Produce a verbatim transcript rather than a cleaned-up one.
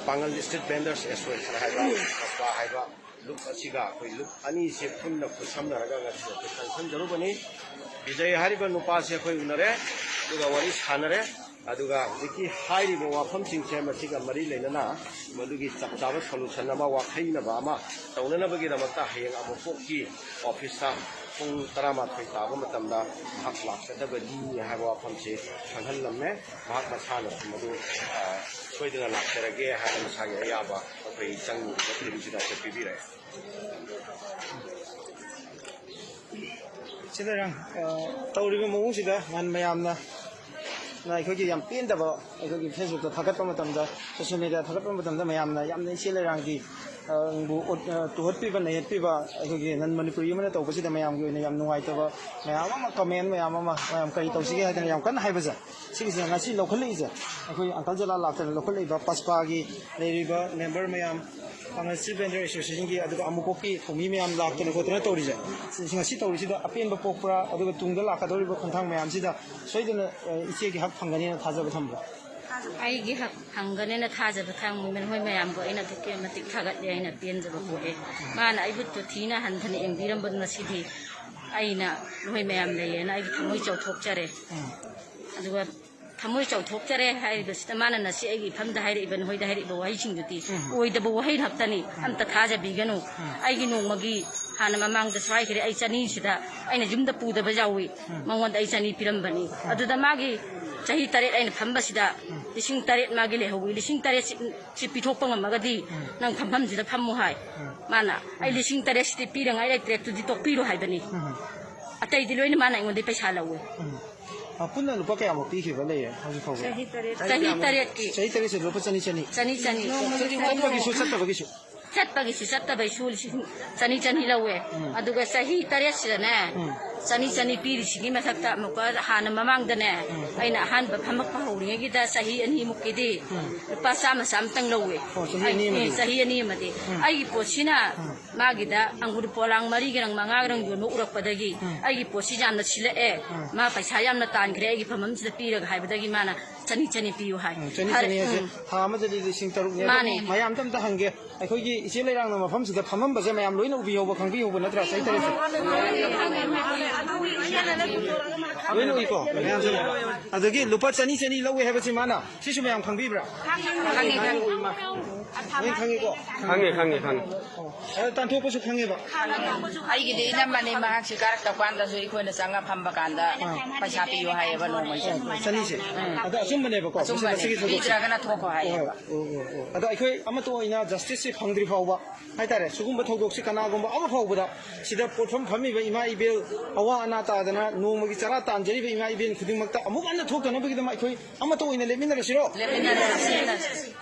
ꯄꯥꯡꯒꯜ street vendors association ꯍꯥꯏꯕ, ꯄꯁꯄꯥ ꯍꯥꯏꯕ ꯂꯨꯞ ꯑꯁꯤꯒ ꯑꯩꯈꯣꯏ ꯂꯨꯞ ꯑꯅꯤꯁꯦ ꯄꯨꯟꯅ ꯈꯨꯠꯁꯝꯅꯔꯒ ꯉꯁꯤ ꯑꯩꯈꯣꯏ ꯁꯪꯁꯟꯖꯔꯨꯕꯅꯤ꯫ ꯕꯤꯖꯩ ꯍꯥꯏꯔꯤꯕ ꯅꯨꯄꯥꯁꯦ ꯑꯩꯈꯣꯏ ꯎꯅꯔꯦ, ꯑꯗꯨꯒ ꯋꯥꯔꯤ ꯁꯥꯟꯅꯔꯦ, ꯑꯗꯨꯒ ꯍꯧꯖꯤꯛꯀꯤ ꯍꯥꯏꯔꯤꯕ ꯋꯥꯐꯝꯁꯤꯡꯁꯦ ꯃꯁꯤꯒ ꯃꯔꯤ ꯂꯩꯅꯅ ꯃꯗꯨꯒꯤ ꯆꯞ ꯆꯥꯕ ꯁꯣꯂꯨꯁꯟ ꯑꯃ, ꯋꯥꯈꯩꯅꯕ ꯑꯃ ꯇꯧꯅꯅꯕꯒꯤꯗꯃꯛꯇ ꯍꯌꯦꯡ ꯑꯃꯨꯛ ꯀꯣꯛꯀꯤ ꯑꯣꯐꯤꯁꯇ ꯄꯨꯡ ꯇꯔꯥꯃꯥꯊꯣꯏ ꯇꯥꯕ ꯃꯇꯝꯗ ꯃꯍꯥꯛ ꯂꯥꯛꯀꯗꯕꯅꯤ ꯍꯥꯏꯕ ꯋꯥꯐꯝꯁꯤ ꯈꯪꯍꯜꯂꯝꯃꯦ꯫ ꯃꯍꯥꯛ ꯃꯁꯥꯅꯁꯨ ꯃꯗꯨ, ꯑ, ꯁꯣꯏꯗꯅ ꯂꯥꯛꯆꯔꯒꯦ ꯍꯥꯏꯅ ꯃꯁꯥꯒꯤ ꯑꯌꯥꯕ ꯑꯩꯈꯣꯏ ꯆꯪꯉꯤꯕ ꯐꯤꯕꯝꯁꯤꯗ ꯄꯤꯕꯤꯔꯛꯑꯦ꯫ ꯁꯤꯗ ꯌꯥꯝ, ꯑ, ꯇꯧꯔꯤꯕ ꯃꯑꯣꯡꯁꯤꯗ ꯉꯍꯥꯟ ꯃꯌꯥꯝꯅ, ꯅ ꯑꯩꯈꯣꯏꯒꯤ ꯌꯥꯝ ꯄꯦꯟꯗꯕ, ꯑꯩꯈꯣꯏꯒꯤ ꯐꯦꯁꯕꯨꯛꯇ ꯊꯥꯒꯠꯄ ꯃꯇꯝꯗ, ꯁꯣꯁꯤꯌꯦꯜ ꯃꯤꯗꯤꯌꯥ ꯊꯥꯒꯠꯄ ꯃꯇꯝꯗ ꯃꯌꯥꯝꯅ ꯌꯥꯝꯅ ꯏꯆꯦ ꯂꯩꯔꯥꯡꯒꯤ, ꯑ, ꯕꯨ ꯑꯣꯠ-, ꯑ, ꯇꯨꯍꯠꯄꯤꯕ, ꯅꯩꯍꯠꯄꯤꯕ, ꯑꯩꯈꯣꯏꯒꯤ ꯅꯟ ꯃꯅꯤꯄꯨꯔꯤ ꯑꯃꯅ ꯇꯧꯕꯁꯤꯗ ꯃꯌꯥꯝꯒꯤ ꯑꯣꯏꯅ ꯌꯥꯝ ꯅꯨꯡꯉꯥꯏꯇꯕ ꯃꯌꯥꯝ ꯑꯃ, ꯀꯃꯦꯟ ꯃꯌꯥꯝ ꯑꯃ, ꯃꯌꯥꯝ ꯀꯔꯤ ꯇꯧꯁꯤꯒꯦ ꯍꯥꯏꯗꯅ ꯌꯥꯝ ꯀꯟꯅ ꯍꯥꯏꯕꯁꯦ, ꯁꯤꯒꯤꯁꯦ ꯉꯁꯤ ꯂꯧꯈꯠꯂꯛꯏꯁꯦ, ꯑꯩꯈꯣꯏ ꯑꯪꯀꯜ ꯖꯂꯥꯜ ꯂꯥꯛꯇꯅ ꯂꯧꯈꯠꯂꯛꯏꯕ ꯄꯁꯄꯥꯒꯤ ꯂꯩꯔꯤꯕ ꯃꯦꯝꯕꯔ ꯃꯌꯥꯝ, ꯄꯥꯡꯒꯜ ꯏꯁꯇ꯭ꯔꯤꯠ ꯚꯦꯟꯗꯔ ꯑꯦꯁꯣꯁꯤꯌꯦꯁꯟꯒꯤ, ꯑꯗꯨꯒ ꯑꯃꯨꯛꯀꯣꯛꯀꯤ ꯊꯧꯃꯤ ꯃꯌꯥꯝ ꯂꯥꯛꯇꯅ ꯈꯣꯠꯇꯅ ꯇꯧꯔꯤꯁꯦ, ꯁꯤ ꯉꯁꯤ ꯇꯧꯔꯤꯁꯤꯗ ꯑꯄꯦꯟꯕ ꯄꯣꯛꯄ꯭ꯔꯥ? ꯑꯗꯨꯒ ꯇꯨꯡꯗ ꯂꯥꯛꯀꯗꯧꯔꯤꯕ ꯈꯣꯡꯊꯥꯡ ꯃꯌꯥꯝꯁꯤꯗ ꯁꯣꯏꯗꯅ, ꯑ, ꯏꯆꯦꯒꯤ ꯍꯛ ꯐꯪꯒꯅꯤꯅ ꯊꯥꯖꯕ ꯊꯝꯕ꯭ꯔꯥ? ꯑꯩꯒꯤ ꯍꯛ ꯐꯪꯒꯅꯤꯅ ꯊꯥꯖꯕ ꯊꯝꯃꯤ꯫ ꯃꯈꯣꯏ ꯃꯌꯥꯝꯕꯨ ꯑꯩꯅ ꯑꯗꯨꯛꯀꯤ ꯃꯇꯤꯛ ꯊꯥꯒꯠꯂꯦ, ꯑꯩꯅ ꯄꯦꯟꯖꯕ ꯄꯣꯛꯑꯦ꯫ ꯃꯥꯅ ꯑꯩꯕꯨ ꯊꯤꯅ ꯍꯟꯊꯅ ꯌꯦꯡꯕꯤꯔꯝꯕꯗꯨ ꯉꯁꯤꯗꯤ ꯑꯩꯅ ꯅꯈꯣꯏ ꯃꯌꯥꯝ ꯂꯩꯌꯦꯅ ꯑꯩꯒꯤ ꯊꯃꯣꯏ ꯆꯥꯎꯊꯣꯛꯆꯔꯦ꯫ ꯎꯝ꯫ ꯑꯗꯨꯒ ꯊꯃꯣꯏ ꯆꯥꯎꯊꯣꯛꯆꯔꯦ ꯍꯥꯏꯔꯤꯕꯁꯤꯗ ꯃꯥꯅ ꯉꯁꯤ ꯑꯩꯒꯤ ꯏꯐꯝꯗ ꯍꯥꯏꯔꯛꯏꯕ, ꯅꯈꯣꯏꯗ ꯍꯥꯏꯔꯛꯏꯕ ꯋꯥꯍꯩꯁꯤꯡꯗꯨꯗꯤ ꯎꯝ꯫ ꯑꯣꯏꯗꯕ ꯋꯥꯍꯩ ꯉꯥꯛꯇꯅꯤ꯫ ꯎꯝ꯫ ꯑꯝꯇ ꯊꯥꯖꯕꯤꯒꯅꯨ꯫ ꯎꯝ꯫ ꯑꯩꯒꯤ ꯅꯣꯡꯃꯒꯤ ꯍꯥꯟꯅ ꯃꯃꯥꯡꯗ ꯁ꯭ꯋꯥꯏꯈꯔꯦ, ꯑꯩ ꯆꯅꯤꯁꯤꯗ ꯑꯩꯅ ꯌꯨꯝꯗ ꯄꯨꯗꯕ ꯌꯥꯎꯏ꯫ ꯎꯝ꯫ ꯃꯉꯣꯟꯗ ꯑꯩ ꯆꯅꯤ ꯄꯤꯔꯝꯕꯅꯤ꯫ ꯎꯝ꯫ ꯑꯗꯨꯗ ꯃꯥꯒꯤ ꯆꯍꯤ ꯇꯔꯦꯠ ꯑꯩꯅ ꯐꯝꯕꯁꯤꯗ ꯎꯝ꯫ ꯂꯤꯁꯤꯡ ꯇꯔꯦꯠ ꯃꯥꯒꯤ ꯂꯩꯍꯧꯏ꯫ ꯂꯤꯁꯤꯡ ꯇꯔꯦꯠꯁꯤ ꯁꯤ ꯄꯤꯊꯣꯛꯄ ꯉꯝꯃꯒꯗꯤ ꯎꯝ꯫ ꯅꯪ ꯐꯝꯐꯝꯁꯤꯗ ꯐꯝꯃꯨ ꯍꯥꯏ꯫ ꯎꯝ꯫ ꯃꯥꯅ, "ꯑꯩ ꯎꯝ꯫ ꯂꯤꯁꯤꯡ ꯇꯔꯦꯠꯁꯤꯗꯤ ꯄꯤꯔꯉꯥꯏ ꯂꯩꯇ꯭ꯔꯦ, ꯑꯗꯨꯗꯤ ꯇꯣꯛꯄꯤꯔꯣ" ꯍꯥꯏꯕꯅꯤ꯫ ꯎꯝ꯫ ꯑꯇꯩꯗꯤ ꯂꯣꯏꯅ ꯃꯥꯅ ꯑꯩꯉꯣꯟꯗꯩ ꯄꯩꯁꯥ ꯂꯧꯏ꯫ ꯎꯝ꯫ ꯑ, ꯄꯨꯟꯅ ꯂꯨꯄꯥ ꯀꯌꯥꯃꯨꯛ ꯄꯤꯈꯤꯕ ꯂꯩꯌꯦ ꯍꯧꯖꯤꯛ ꯐꯥꯎꯕ? ꯆꯍꯤ ꯇꯔꯦꯠ꯫ ꯆꯍꯤ ꯇꯔꯦꯠꯀꯤ꯫ ꯆꯍꯤ ꯇꯔꯦꯠꯁꯦ ꯂꯨꯄꯥ ꯆꯅꯤ ꯆꯅꯤ? ꯆꯅꯤ ꯆꯅꯤ꯫ ꯆꯠꯄꯒꯤꯁꯨ, ꯆꯠꯇꯕꯒꯤꯁꯨ? ꯆꯠꯄꯒꯤꯁꯨ, ꯆꯠꯇꯕꯩꯁꯨ ꯂꯤꯁꯤꯡ ꯆꯅꯤ ꯆꯅꯤ ꯂꯧꯋꯦ꯫ ꯎꯝ꯫ ꯑꯗꯨꯒ ꯆꯍꯤ ꯇꯔꯦꯠꯁꯤꯗꯅꯦ, ꯎꯝ꯫ ꯆꯅꯤ ꯆꯅꯤ ꯄꯤꯔꯤꯁꯤꯒꯤ ꯃꯊꯛꯇ ꯑꯃꯨꯛꯀ ꯍꯥꯟꯅ ꯃꯃꯥꯡꯗꯅꯦ, ꯑꯩꯅ ꯑꯍꯥꯟꯕ ꯐꯝꯃꯛꯄ ꯍꯧꯔꯤꯉꯩꯒꯤꯗ ꯆꯍꯤ ꯑꯅꯤꯃꯨꯛꯀꯤꯗꯤ ꯂꯨꯄꯥ ꯆꯥꯝꯃ ꯆꯥꯝꯃꯇꯪ ꯂꯧꯋꯦ꯫ ꯑꯣ, ꯆꯍꯤ ꯑꯅꯤ ꯑꯩ, ꯑꯃꯒꯤ? ꯆꯍꯤ ꯑꯅꯤ ꯑꯃꯗꯤ꯫ ꯑꯩꯒꯤ ꯄꯣꯠꯁꯤꯅ ꯃꯥꯒꯤꯗ ꯑꯪꯒꯨꯔ ꯄꯣꯂꯥꯡ ꯃꯔꯤꯒꯔꯪ ꯃꯉꯥꯒꯔꯪ ꯌꯣꯟꯕ ꯎꯔꯛꯄꯗꯒꯤ ꯑꯩꯒꯤ ꯄꯣꯠꯁꯤ ꯌꯥꯝꯅ ꯁꯤꯠꯂꯛꯑꯦ, ꯃꯥ ꯄꯩꯁꯥ ꯌꯥꯝꯅ ꯇꯥꯟꯈ꯭ꯔꯦ ꯑꯩꯒꯤ ꯐꯝꯐꯝꯁꯤꯗ ꯄꯤꯔꯒ ꯍꯥꯏꯕꯗꯒꯤ ꯃꯥꯅ ꯆꯅꯤ ꯆꯅꯤ ꯄꯤꯌꯨ ꯍꯥꯏ꯫ ꯎꯝ, ꯆꯅꯤ ꯐꯔꯦ, ꯆꯅꯤ ꯍꯥꯏꯁꯦ ꯎꯝ꯫ ꯊꯥ ꯑꯃꯗꯗꯤ ꯂꯤꯁꯤꯡ ꯇꯔꯨꯛꯅꯦ꯫ ꯑꯗꯣ ꯃꯥꯅꯦ꯫ ꯃꯌꯥꯝꯗ ꯑꯝꯇ ꯍꯪꯒꯦ, ꯑꯩꯈꯣꯏꯒꯤ ꯏꯆꯦ ꯂꯩꯔꯥꯡꯅ ꯃꯐꯝꯁꯤꯗ ꯐꯝꯃꯝꯕꯁꯦ ꯃꯌꯥꯝ ꯂꯣꯏꯅ ꯎꯕꯤꯍꯧꯕ, ꯈꯪꯕꯤꯍꯧꯕ ꯅꯠꯇ꯭ꯔꯥ? ꯆꯍꯤ ꯇꯔꯦꯠꯁꯦ ꯂꯣꯏꯅ ꯎꯏꯀꯣ ꯃꯌꯥꯝꯁꯦ꯫ ꯑꯗꯒꯤ ꯂꯨꯄꯥ ꯆꯅꯤ ꯆꯅꯤ ꯂꯧꯋꯦ ꯍꯥꯏꯕꯁꯤ ꯃꯥꯅ, ꯁꯤꯁꯨ ꯃꯌꯥꯝ ꯈꯪꯕꯤꯕ꯭ꯔꯥ? ꯂꯣꯏ ꯈꯪꯉꯤꯀꯣ? ꯈꯪꯉꯦ, ꯈꯪꯉꯦ, ꯈꯪꯉꯦ꯫ ꯑꯣ, ꯑꯗ ꯇꯥꯟꯊꯣꯛꯄꯁꯨ ꯈꯪꯉꯦꯕ? ꯑꯩꯒꯤꯗꯤ ꯏꯅꯝꯃꯅꯤ, ꯃꯍꯥꯛꯁꯤ ꯀꯥꯔꯛꯇ ꯀꯥꯟꯗꯁꯨ ꯑꯩꯈꯣꯏꯅ ꯆꯪꯉ ꯐꯝꯕ ꯀꯥꯟꯗ ꯄꯩꯁꯥ ꯄꯤꯌꯨ ꯍꯥꯏꯌꯦꯕ ꯅꯣꯡꯃꯩꯁꯦ꯫ ꯑꯣ, ꯆꯅꯤꯁꯦ? ꯑꯗ ꯑꯆꯨꯝꯕꯅꯦꯕꯀꯣ? ꯑꯆꯨꯝꯕꯅꯦ꯫ ꯃꯁꯤꯒꯤ ꯊꯧꯗꯣꯛꯁꯦ? ꯄꯤꯗ꯭ꯔꯒꯅ ꯊꯣꯛꯈꯣ ꯍꯥꯏꯌꯦꯕ꯫ ꯑꯣ, ꯑꯣ, ꯑꯣ꯫ ꯑꯗ ꯑꯩꯈꯣꯏ ꯑꯃꯠꯇ ꯑꯣꯏꯅ justice ꯁꯦ ꯐꯪꯗ꯭ꯔꯤ ꯐꯥꯎꯕ ꯍꯥꯏꯇꯥꯔꯦ, ꯁꯤꯒꯨꯝꯕ ꯊꯧꯗꯣꯛꯁꯤ ꯀꯅꯥꯒꯨꯝꯕ ꯑꯃ ꯐꯥꯎꯕꯗ ꯁꯤꯗ ꯄꯣꯠꯐꯝ ꯐꯝꯃꯤꯕ ꯏꯃꯥ ꯏꯕꯦꯜ, ꯑꯋꯥ ꯑꯅꯥ ꯇꯥꯗꯅ ꯅꯣꯡꯃꯒꯤ ꯆꯔꯥ ꯇꯥꯟꯖꯔꯤꯕ ꯏꯃꯥ ꯏꯕꯦꯜ ꯈꯨꯗꯤꯡꯃꯛꯇ ꯑꯃꯨꯛ ꯍꯟꯅ ꯊꯣꯛꯇꯅꯕꯒꯤꯗꯃꯛ ꯑꯩꯈꯣꯏ ꯑꯃꯠꯇ ꯑꯣꯏꯅ ꯂꯦꯞꯃꯤꯟꯅꯔꯁꯤꯔꯣ? ꯂꯦꯞꯃꯤꯟꯅꯔꯁꯤ꯫